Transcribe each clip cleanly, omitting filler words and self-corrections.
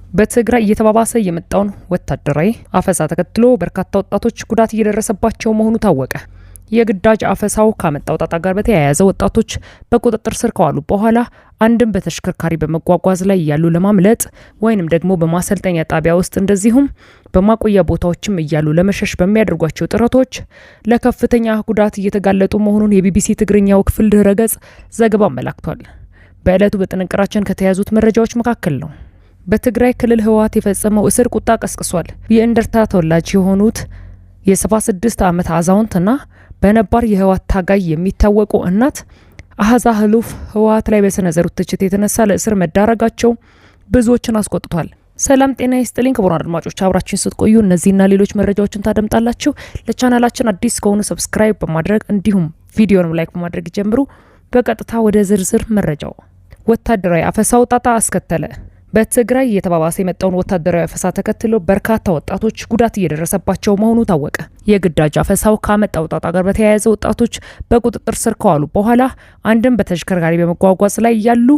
በትግራይ እየተባባሰ የመጣውን ወታደራዊ አፈሳ ተከትሎ በርካታ ወጣቶች ጉዳት እየደረሰባቸው መሆኑ ታወቀ። የግዳጅ አፈሳው ካመጣው ጣጣ ጋር በተያያዘ ወጣቶች በቁጥጥር ስር ከዋሉ በኋላ አንድም በተሽከርካሪ በመጓጓዝ ላይ እያሉ ለማምለጥ ወይንም ደግሞ በማሰልጠኛ ጣቢያ ውስጥ እንደዚሁም በማቆያ ቦታዎችም እያሉ ለመሸሽ በሚያደርጓቸው ጥረቶች ለከፍተኛ ጉዳት እየተጋለጡ መሆኑን የቢቢሲ ትግርኛው ክፍል ድረ ገጽ ዘገባ አመላክቷል። በዕለቱ በጥንቅራችን ከተያዙት መረጃዎች መካከል ነው። በትግራይ ክልል ህወሓት የፈጸመው እስር ቁጣ ቀስቅሷል። የእንደርታ ተወላጅ የሆኑት የ76 ዓመት አዛውንትና በነባር የህወሓት ታጋይ የሚታወቁ እናት አሃዛ ህሉፍ ህወሓት ላይ በሰነዘሩት ትችት የተነሳ ለእስር መዳረጋቸው ብዙዎችን አስቆጥቷል። ሰላም ጤና ይስጥልኝ ክቡራን አድማጮች፣ አብራችሁን ስትቆዩ እነዚህና ሌሎች መረጃዎችን ታደምጣላችሁ። ለቻናላችን አዲስ ከሆኑ subscribe በማድረግ እንዲሁም ቪዲዮንም like በማድረግ ጀምሩ። በቀጥታ ወደ ዝርዝር መረጃው። ወታደራዊ አፈሳው ጣጣ አስከተለ። በትግራይ እየተባባሰ የመጣውን ወታደራዊ አፈሳ ተከትሎ በርካታ ወጣቶች ጉዳት እየደረሰባቸው መሆኑ ታወቀ። የግዳጅ አፈሳው ካመጣው ጣጣ ጋር በተያያዘ ወጣቶች በቁጥጥር ስር ከዋሉ በኋላ አንድም በተሽከርካሪ በመጓጓዝ ላይ ያሉ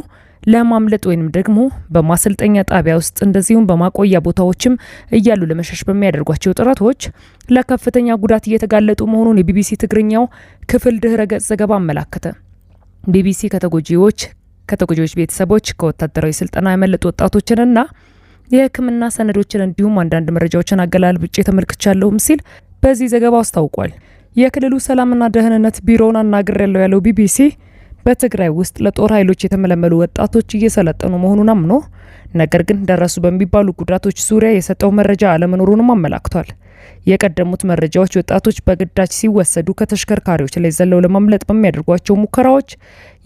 ለማምለጥ ወይንም ደግሞ በማሰልጠኛ ጣቢያ ውስጥ እንደዚሁም በማቆያ ቦታዎችም እያሉ ለመሸሽ በሚያደርጓቸው ጥረቶች ለከፍተኛ ጉዳት እየተጋለጡ መሆኑን የቢቢሲ ትግርኛው ክፍል ድህረ ገጽ ዘገባ አመላከተ። ቢቢሲ ከተጎጂዎች ቤተሰቦች፣ ከወታደራዊ ስልጠና ያመለጡ ወጣቶችንና የሕክምና ሰነዶችን እንዲሁም አንዳንድ መረጃዎችን አገላብጬ ተመልክቻለሁም ሲል በዚህ ዘገባው አስታውቋል። የክልሉ ሰላምና ደህንነት ቢሮውን አናግሬያለሁ ያለው ቢቢሲ በትግራይ ውስጥ ለጦር ኃይሎች የተመለመሉ ወጣቶች እየሰለጠኑ መሆኑን አምኖ ነገር ግን ደረሱ በሚባሉ ጉዳቶች ዙሪያ የሰጠው መረጃ አለመኖሩንም አመላክቷል። የቀደሙት መረጃዎች ወጣቶች በግዳጅ ሲወሰዱ ከተሽከርካሪዎች ላይ ዘለው ለማምለጥ በሚያደርጓቸው ሙከራዎች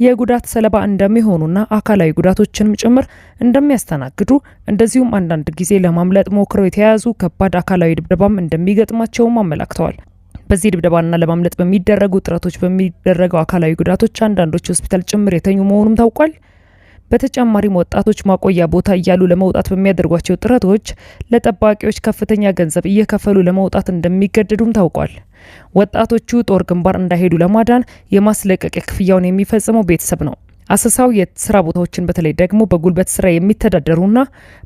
የጉዳት ሰለባ እንደሚሆኑና አካላዊ ጉዳቶችንም ጭምር እንደሚያስተናግዱ እንደዚሁም አንዳንድ ጊዜ ለማምለጥ ሞክረው የተያያዙ ከባድ አካላዊ ድብደባም እንደሚገጥማቸውም አመላክተዋል። በዚህ ድብደባና ለማምለጥ በሚደረጉ ጥረቶች በሚደረገው አካላዊ ጉዳቶች አንዳንዶች ሆስፒታል ጭምር የተኙ መሆኑም ታውቋል። በተጨማሪም ወጣቶች ማቆያ ቦታ እያሉ ለመውጣት በሚያደርጓቸው ጥረቶች ለጠባቂዎች ከፍተኛ ገንዘብ እየከፈሉ ለመውጣት እንደሚገደዱም ታውቋል። ወጣቶቹ ጦር ግንባር እንዳይሄዱ ለማዳን የማስለቀቂያ ክፍያውን የሚፈጽመው ቤተሰብ ነው። አሰሳው የስራ ቦታዎችን በተለይ ደግሞ በጉልበት ስራ የሚተዳደሩና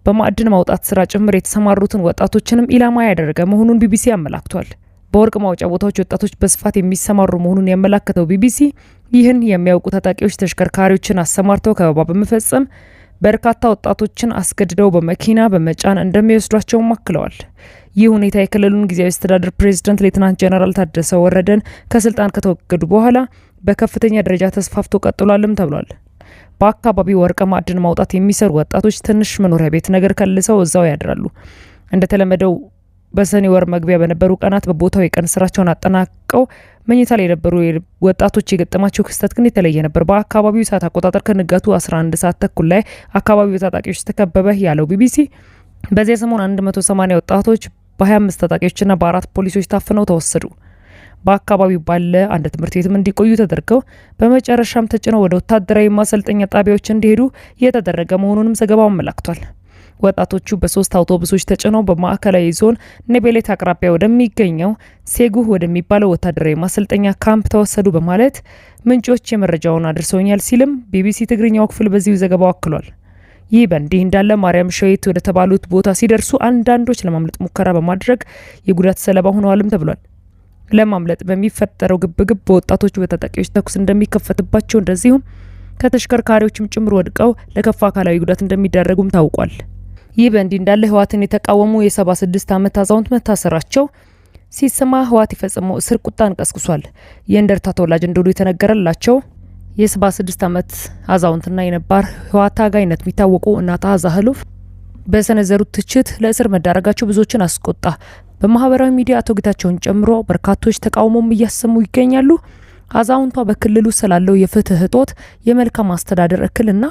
በማዕድን ማውጣት ስራ ጭምር የተሰማሩትን ወጣቶችንም ኢላማ ያደረገ መሆኑን ቢቢሲ አመላክቷል። በወርቅ ማውጫ ቦታዎች ወጣቶች በስፋት የሚሰማሩ መሆኑን ያመላከተው ቢቢሲ ይህን የሚያውቁ ታጣቂዎች ተሽከርካሪዎችን አሰማርተው ከበባ በመፈጸም በርካታ ወጣቶችን አስገድደው በመኪና በመጫን እንደሚወስዷቸውም አክለዋል። ይህ ሁኔታ የክልሉን ጊዜያዊ አስተዳደር ፕሬዝዳንት ሌትናንት ጀነራል ታደሰ ወረደን ከስልጣን ከተወገዱ በኋላ በከፍተኛ ደረጃ ተስፋፍቶ ቀጥሏልም ተብሏል። በአካባቢው ወርቅ ማዕድን ማውጣት የሚሰሩ ወጣቶች ትንሽ መኖሪያ ቤት ነገር ከልሰው እዛው ያድራሉ። እንደተለመደው በሰኔ ወር መግቢያ በነበሩ ቀናት በቦታው የቀን ስራቸውን አጠናቀው መኝታ ላይ የነበሩ ወጣቶች የገጠማቸው ክስተት ግን የተለየ ነበር። በአካባቢው ሰዓት አቆጣጠር ከንጋቱ 11 ሰዓት ተኩል ላይ አካባቢው በታጣቂዎች ተከበበ ያለው ቢቢሲ በዚያ ሰሞን 180 ወጣቶች በ25 ታጣቂዎችና በአራት ፖሊሶች ታፍነው ተወሰዱ። በአካባቢው ባለ አንድ ትምህርት ቤትም እንዲቆዩ ተደርገው በመጨረሻም ተጭነው ወደ ወታደራዊ ማሰልጠኛ ጣቢያዎች እንዲሄዱ የተደረገ መሆኑንም ዘገባው አመላክቷል። ወጣቶቹ በሶስት አውቶቡሶች ተጭነው በማዕከላዊ ዞን ኔቤሌት አቅራቢያ ወደሚገኘው ሴጉህ ወደሚባለው ወታደራዊ ማሰልጠኛ ካምፕ ተወሰዱ በማለት ምንጮች የመረጃውን አድርሰውኛል ሲልም ቢቢሲ ትግርኛው ክፍል በዚሁ ዘገባው አክሏል። ይህ በእንዲህ እንዳለ ማርያም ሸዊት ወደ ተባሉት ቦታ ሲደርሱ አንዳንዶች ለማምለጥ ሙከራ በማድረግ የጉዳት ሰለባ ሆነዋልም ተብሏል። ለማምለጥ በሚፈጠረው ግብግብ በወጣቶቹ በታጣቂዎች ተኩስ እንደሚከፈትባቸው እንደዚሁም ከተሽከርካሪዎችም ጭምር ወድቀው ለከፋ አካላዊ ጉዳት እንደሚዳረጉም ታውቋል። ይህ በእንዲህ እንዳለ ህወሓትን የተቃወሙ የ76 ዓመት አዛውንት መታሰራቸው ሲሰማ ህወሓት የፈጸመው እስር ቁጣን ቀስቅሷል። የእንደርታ ተወላጅ እንደሆኑ የተነገረላቸው የ76 ዓመት አዛውንትና የነባር ህወሓት ታጋይነት የሚታወቁ እናት አዛ ህሉፍ በሰነዘሩት ትችት ለእስር መዳረጋቸው ብዙዎችን አስቆጣ። በማህበራዊ ሚዲያ አቶ ጌታቸውን ጨምሮ በርካቶች ተቃውሞም እያሰሙ ይገኛሉ። አዛውንቷ በክልሉ ስላለው የፍትህ እጦት፣ የመልካም አስተዳደር እክልና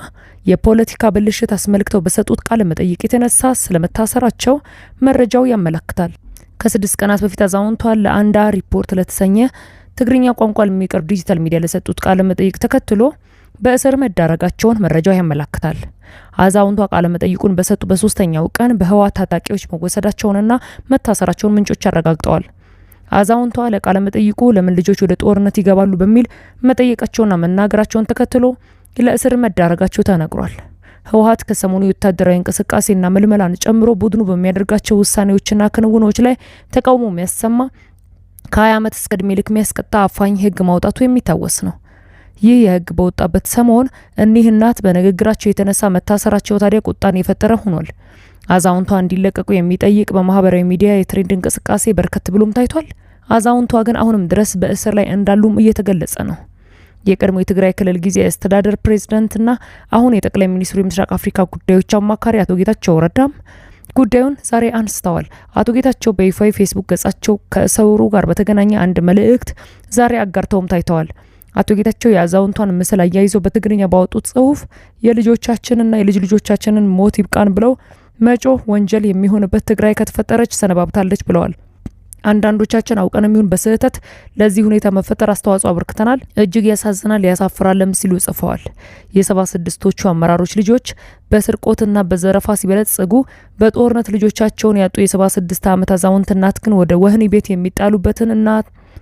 የፖለቲካ ብልሽት አስመልክተው በሰጡት ቃለ መጠይቅ የተነሳ ስለመታሰራቸው መረጃው ያመላክታል። ከ6 ቀናት በፊት አዛውንቷ ለአንዳ ሪፖርት ለተሰኘ ትግርኛ ቋንቋ ለሚቀርብ ዲጂታል ሚዲያ ለሰጡት ቃለ መጠይቅ ተከትሎ በእስር መዳረጋቸውን መረጃው ያመላክታል። አዛውንቷ ቃለ መጠይቁን በሰጡ በሶስተኛው ቀን በህወሓት ታጣቂዎች መወሰዳቸውንና መታሰራቸውን ምንጮች አረጋግጠዋል። አዛውንቷ ለቃለ መጠይቁ ለምን ልጆች ወደ ጦርነት ይገባሉ በሚል መጠየቃቸውና መናገራቸውን ተከትሎ ለእስር መዳረጋቸው ተነግሯል። ህወሓት ከሰሞኑ የወታደራዊ እንቅስቃሴና ምልመላን ጨምሮ ቡድኑ በሚያደርጋቸው ውሳኔዎችና ክንውኖች ላይ ተቃውሞ የሚያሰማ ከ20 ዓመት እስከ እድሜ ልክ የሚያስቀጣ አፋኝ ህግ ማውጣቱ የሚታወስ ነው። ይህ የህግ በወጣበት ሰሞን እኒህ እናት በንግግራቸው የተነሳ መታሰራቸው ታዲያ ቁጣን የፈጠረ ሆኗል። አዛውንቷ እንዲለቀቁ የሚጠይቅ በማህበራዊ ሚዲያ የ trend እንቅስቃሴ በርከት ብሎም ታይቷል። አዛውንቷ ግን አሁንም ድረስ በእስር ላይ እንዳሉም እየተገለጸ ነው። የቀድሞ የትግራይ ክልል ጊዜያዊ አስተዳደር ፕሬዝዳንትና አሁን የጠቅላይ ሚኒስትሩ የምስራቅ አፍሪካ ጉዳዮች አማካሪ አቶ ጌታቸው ረዳም ጉዳዩን ዛሬ አንስተዋል። አቶ ጌታቸው በይፋዊ ፌስቡክ ገጻቸው ከእስሩ ጋር በተገናኘ አንድ መልእክት ዛሬ አጋርተውም ታይተዋል። አቶ ጌታቸው የአዛውንቷን ምስል አያይዘው በትግርኛ ባወጡት ጽሁፍ የልጆቻችንና የልጅ ልጆቻችንን ሞት ይብቃን ብለው መጮህ ወንጀል የሚሆንበት ትግራይ ከተፈጠረች ሰነባብታለች ብለዋል። አንዳንዶቻችን አውቀንም ይሁን በስህተት ለዚህ ሁኔታ መፈጠር አስተዋጽኦ አበርክተናል። እጅግ ያሳዝናል፣ ያሳፍራልም ሲሉ ጽፈዋል። የ76ቶቹ አመራሮች ልጆች በስርቆትና በዘረፋ ሲበለጽጉ በጦርነት ልጆቻቸውን ያጡ የ76 ዓመት አዛውንት እናት ግን ወደ ወህኒ ቤት የሚጣሉበትን እና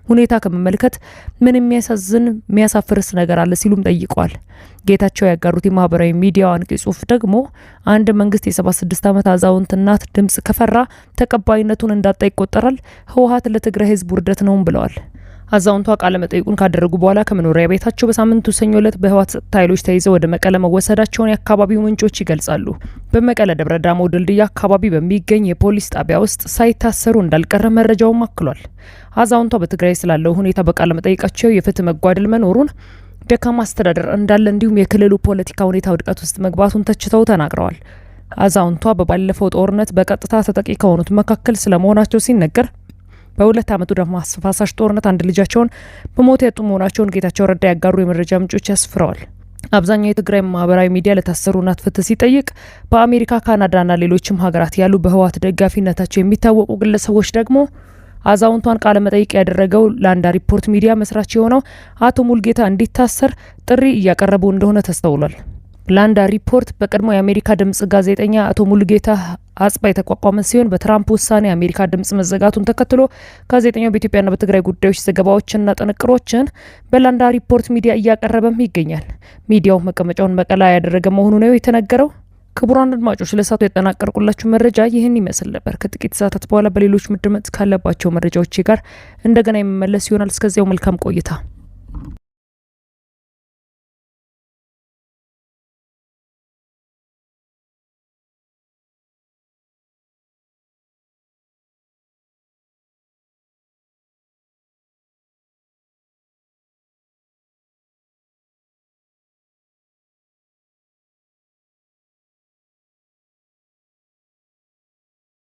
ሁኔታ ከመመልከት ምን የሚያሳዝን የሚያሳፍርስ ነገር አለ ሲሉም ጠይቀዋል። ጌታቸው ያጋሩት የማህበራዊ ሚዲያው አንቂ ጽሁፍ ደግሞ አንድ መንግስት የ76 ዓመት አዛውንት እናት ድምጽ ከፈራ ተቀባይነቱን እንዳጣ ይቆጠራል፣ ህወሓት ለትግራይ ህዝብ ውርደት ነውም ብለዋል። አዛውንቷ ቃለ መጠይቁን ካደረጉ በኋላ ከመኖሪያ ቤታቸው በሳምንቱ ሰኞ ዕለት በህወሓት ጸጥታ ኃይሎች ተይዘው ወደ መቀለ መወሰዳቸውን የአካባቢው ምንጮች ይገልጻሉ። በመቀለ ደብረ ዳሞ ድልድይ አካባቢ በሚገኝ የፖሊስ ጣቢያ ውስጥ ሳይታሰሩ እንዳልቀረ መረጃውም አክሏል። አዛውንቷ በትግራይ ስላለው ሁኔታ በቃለ መጠይቃቸው የፍትህ መጓደል መኖሩን፣ ደካማ አስተዳደር እንዳለ እንዲሁም የክልሉ ፖለቲካ ሁኔታ ውድቀት ውስጥ መግባቱን ተችተው ተናግረዋል። አዛውንቷ በባለፈው ጦርነት በቀጥታ ተጠቂ ከሆኑት መካከል ስለመሆናቸው ሲነገር በ2 ዓመቱ ደም አፋሳሽ ጦርነት አንድ ልጃቸውን በሞት ያጡ መሆናቸውን ጌታቸው ረዳ ያጋሩ የመረጃ ምንጮች ያስፍረዋል። አብዛኛው የትግራይ ማህበራዊ ሚዲያ ለታሰሩ እናት ፍትህ ሲጠይቅ በአሜሪካ፣ ካናዳና ሌሎችም ሀገራት ያሉ በህወሓት ደጋፊነታቸው የሚታወቁ ግለሰቦች ደግሞ አዛውንቷን ቃለ መጠይቅ ያደረገው ላንዳ ሪፖርት ሚዲያ መስራች የሆነው አቶ ሙልጌታ እንዲታሰር ጥሪ እያቀረቡ እንደሆነ ተስተውሏል። ላንዳ ሪፖርት በቀድሞ የአሜሪካ ድምጽ ጋዜጠኛ አቶ ሙልጌታ አጽባ የተቋቋመ ሲሆን በትራምፕ ውሳኔ የአሜሪካ ድምጽ መዘጋቱን ተከትሎ ጋዜጠኛው በኢትዮጵያና በትግራይ ጉዳዮች ዘገባዎችንና ጥንቅሮችን በላንዳ ሪፖርት ሚዲያ እያቀረበም ይገኛል። ሚዲያው መቀመጫውን መቀለ ያደረገ መሆኑ ነው የተነገረው። ክቡራን አድማጮች ለሰዓቱ ያጠናቀርኩላችሁ መረጃ ይህን ይመስል ነበር። ከጥቂት ሰዓታት በኋላ በሌሎች መደመጥ ካለባቸው መረጃዎች ጋር እንደገና የመመለስ ይሆናል። እስከዚያው መልካም ቆይታ።